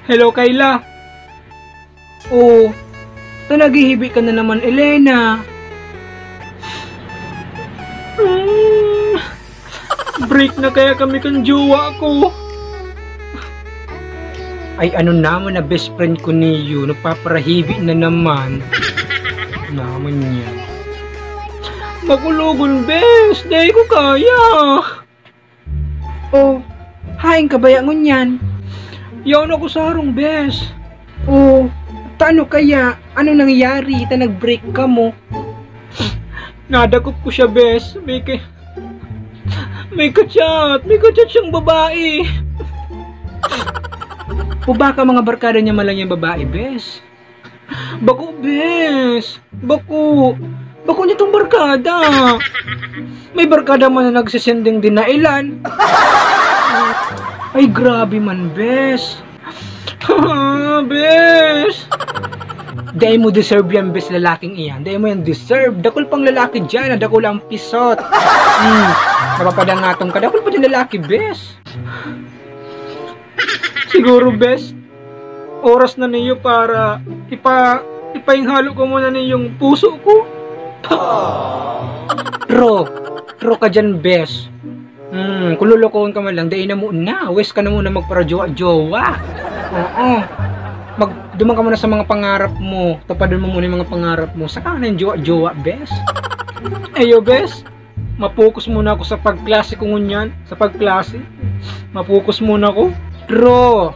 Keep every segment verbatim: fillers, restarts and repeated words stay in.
Hello, Kayla. Oh, ta naghihibi ka na naman, Elena. Mm, break na kaya kami kan jowa ko. Ay, ano naman na best friend ko niyo, nagpaparahibi na naman. Naman niya. Makulogon, bes, dai ko kaya. Oh, haen ka baya ngunyan? Yaon ako sa harong, bes. Oh, ta ano kaya? Ano nangyari? Ta nag-break kamo? Nadakop ko siya, bes. May ka-, may ka-chat. May ka-chat siyang babae. O baka mga barkada niya man lang yung babae, bes? Bako, bes. Bako. Bako niya tong barkada. May barkada man na nagsisending dinailan. Ay, grabe man, bes. Bes. Dai mo deserve yan, bes, lalaking iyan. Dai mo yan deserve. Dakul pang lalaki dyan, na dakul ang pisot. Hmm. Napapadangatong ka. Dakul pa dyan lalaki, bes. Siguro, bes, oras na niyo para ipa-, ipahinghalo ko muna niyong puso ko. Ro, ro ka dyan, bes. Hmm, kung lolokohon ka man lang, dai na muna. Wes ka na muna magparajowa-jowa. Oo. Mag-, duman ka muna sa mga pangarap mo. Tupadon mo muna yung mga pangarap mo. Saka na yung jowa-jowa, bes. Eyo, bes. Mapokus muna ako sa pagklase ko ngunyan. Sa pagklase. Mapokus muna ako. Ro.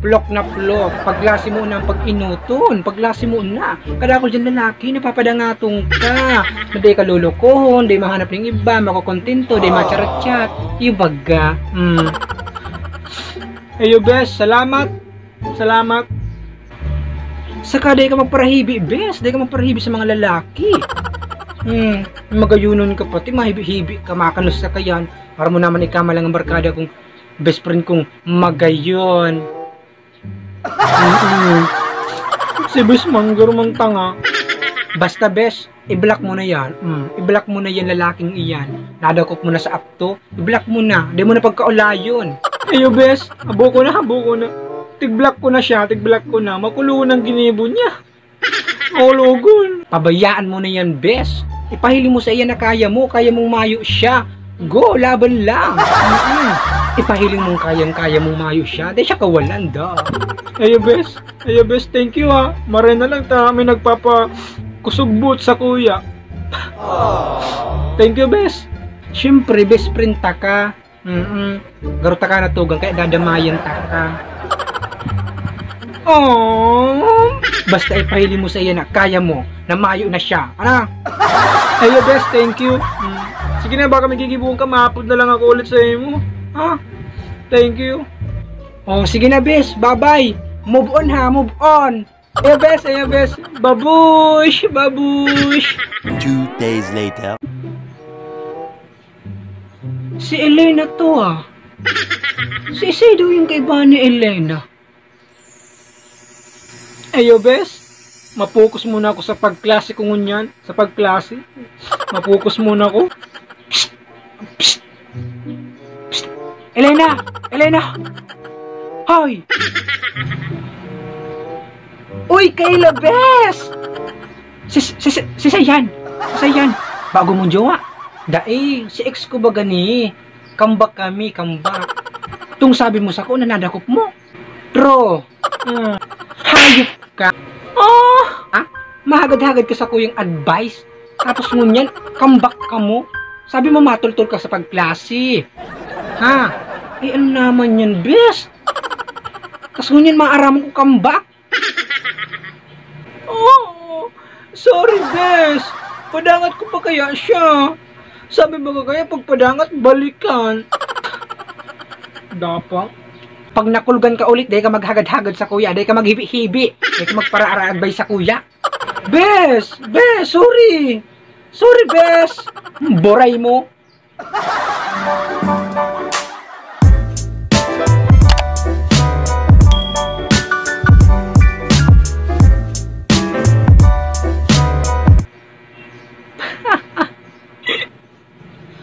Plok na plok. Pagklase mo na ang pag-inuton. Pagklase mo na. Kadakul dyan lalaki, napapadangatong ka. Na dai ka lolokohon, dai mahanap ning iba, makokontento, dai machat-chat. Yung baga. Mm. Eyo, bes. Salamat. Salamat. Saka dai ka magparahibi, bes. Dai ka magparahibi sa mga lalaki. Hmm, magayunon ka pati, mahibi-hibi ka, makanos ka kayan. Para mo naman ikama lang ang barkada kong best friend kong magayon. Mm-mm. Si Bes Mangger mang tanga. Basta, bes, i-block mo na yan. Mm, i-block mo na yan, lalaking iyan. Nadakop mo na sa apto. I-block mo na. Di mo na pagkaulayon. Ayo, bes. Habo ko na, habo ko na. Tig-block ko na siya, tig-block ko na. Makulungan ang ginibo niya. Makulungan. Pabayaan mo na yan, bes. Ipahiling mo sa iya na kaya mo, kaya mong mayo siya. Go, laban lang. Mm-mm. Ipahiling mong kayang-kaya mong mayo siya. Di siya kawalan, da. Ayo, bes. Ayo, bes. Thank you, ha. Maray na lang ta may nagpapakusog buot sa kuya. Thank you, bes. Siyempre, best friend ta ka. Mm-mm. Garo ta ka natugang, kaya dadamayan ta ka. Oh, basta ipahiling mo sa iya na kaya mo, na mayo na siya. Ano? Ayo, bes, thank you. Mm. Sige na, baka may gigibuhon ka, maapod na lang ako ulit sa imo. Ha? Thank you. Oh, sige na, bes. Bye-bye. Move on, ha, move on. Ayo, bes, ayo, bes. Babush, babush. Two days later. Si Elena to, ah. Si Isidro yung kaiba ni Elena. Ayo, bes. Mapokus muna ako sa pagklase ko ngunyan. Sa pagklase. Mapokus muna ako. Psst! Psst! Psst! Elena! Elena! Hoy! Uy, Kayla, bes! Si, si, si, si Sayan! Si Sayan! Bago mong jowa! Dai, si ex ko ba gani? Kambak kami, kambak. Tung sabi mo sako na nadakop mo. Bro! Mm. Hayop ka! Oh! Ha? Mahagad-hagad ka sa kuyang advice. Tapos ngunyan, kambak ka mo. Sabi mo matultol ka sa pagklase. Ha? Eh, ano naman yan, bes? Tapos ngunyan, maaram ko kambak. Oh, sorry, bes. Padangat ko pa kaya siya. Sabi ba kaya pag padangat, balikan? Dapa. Pag nakulgan ka ulit, dai ka maghagad-hagad sa kuya, dai ka maghibi-hibi, dai ka magparaaragbay sa kuya. Bes! Bes! Sorry! Sorry, bes! Boray mo!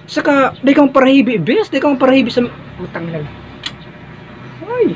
Saka, di ka maparahibi, bes. Di ka maparahibi sa... Putang ina. Ay.